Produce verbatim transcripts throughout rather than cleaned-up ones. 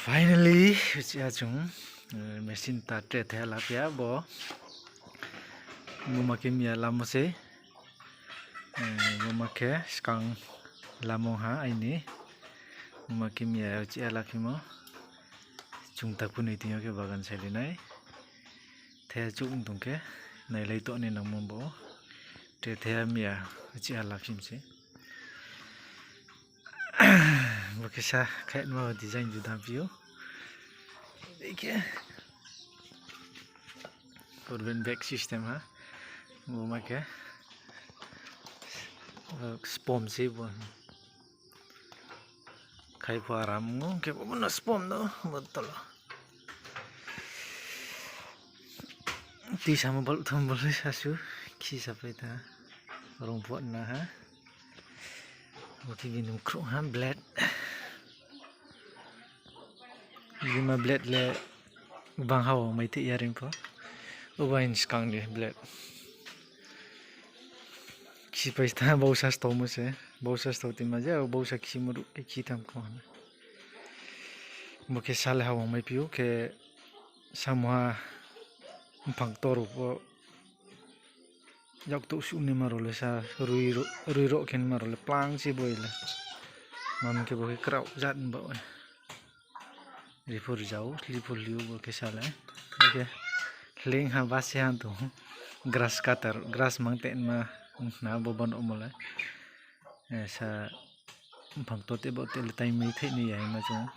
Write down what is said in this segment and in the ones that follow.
Finally, uchih ha chung, eh, machine ta tre the la phi ya bo. Buma khe miya lamo se. Eh, buma khe skang lamo ha aini. Buma khe miya uchih ha la phimo. Chung takhu noi tini yo khe bagan saili nai. The chouh ong tong khe, nailai to ni nangmo bo. Tre the miya uchih ha la phim se. Bo khe sa khaima design juda phi ou. Dei khe. Purben back system ha. Bo ma khe, eh, spom se bo. Khai pho aram ong khe bo no spom no bo tolo. Tui samo bol thom bol sasu khi sapai ta. Rong pho na ha. Bo khe bini mkhrouh ha blade. Bima blade le bang ha o mai thih ya ring pho. Obo aini skang ni blade. Khi pai tha bausa stau mo se. Bausa stau ti ma je, bausa khi mo ruh khe khi tham kho ha. Bo khe sale ha o mai phi ou khe samuha mphang ktor pho. Yak tuh suh ni ma rao le sa rui ro-, rui roh khe ni ma rao le plang se boi le. Mam khe bo khe kraoh jat ni baoh ye. Ri pho ri jao, hli pho hli ou bo khe sa le. Bo khe hling ha ba se ha tong. Grass cutter, grass mang te ma ong khna bo ban omo le. Eh, sa mphang to te bo te le tai mai thai ni ya ma chung.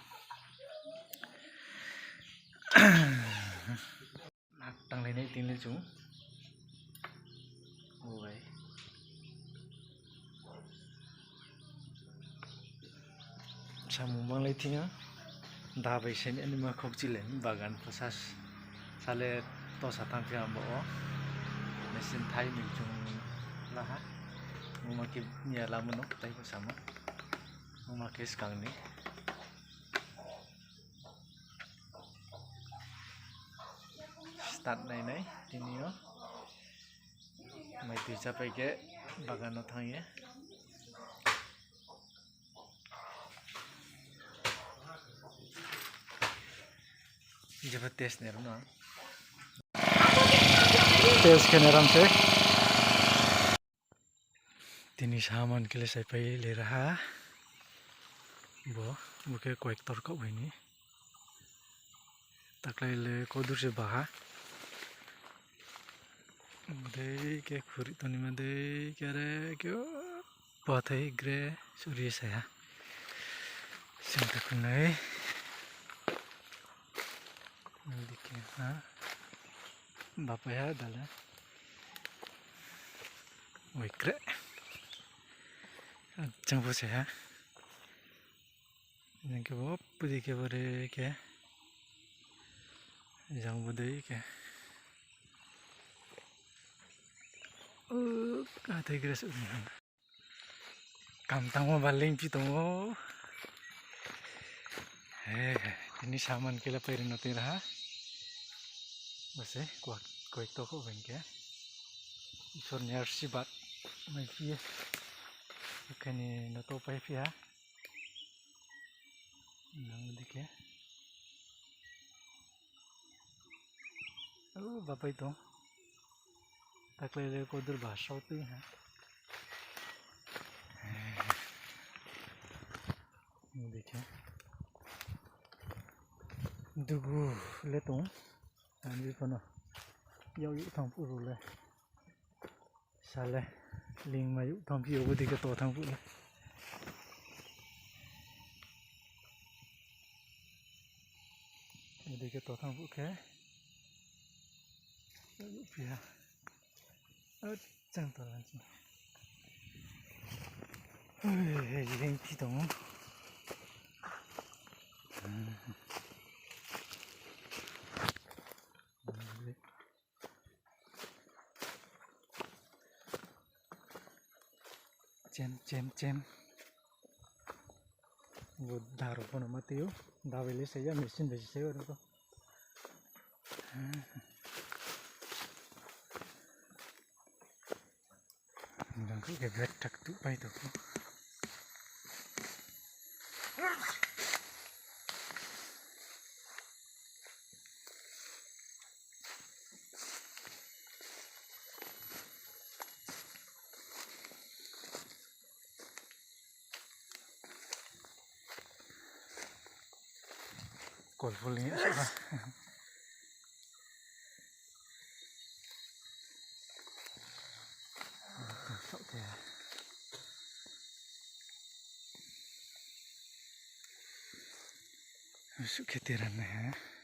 Nak tanglai nai tini chung. O bai. Samung banglai thing yo. Da bai seni ani ma khokchi le bagan pho sa, sale tosa tang phi abo o. Machine thai ni chung la ha. Buma khe miya lamo no tai pho samo. Buma khe skang ni. Start nai nai tini yo. Mai tui chapai khe bagan no thanng ye. Jepho test nai ram no. Test khe nai ram se. Tini saman khe le saipai le ra ha. Bo, bo khe koyek tor khaoh bai ni. Taklai le kodur se ba ha. Dei khe khuri tongnaima dei khe are khe o pathai gre suri sai ha. Sing ta khunai. Dei khe ha. Bapai ha dala. Oi kre. Jang bo se ha. Jang khe bo pudi khe bo re khe. Jang bo dei khe. O, hathai gre se uni ha. Kam tangmo ba lengphi tong ou. He, tini saman khe le pairi no tui ra ha. Bo se, koyek, koyek to kho beng khe. Isor ni arsibat maiphi ye. Khe ni no to paiphi ha. Nang dei khe. O, bapai tong. Taklai le kodur ba sao tui ha. Dei khe. Dugu le tong. Ang di phano. Yag yag thang phuh ru le. Sale, lingma yag thang phi ou, bo dei khe to thang phuh le. Bo dei khe to thang phuh khe. Yag phi ha. Achang to lang sini. Hei, hei, hei, phi tong ou. Chem, chem, chem. Bo da rao pho no ma tui ou. Da bai le sai ya, machine bai se sai ou rao pho. Jang khe bag thak tuh pai tong ou. Kol pho le ya sa. Saoh te. Suh khe tera nai ha.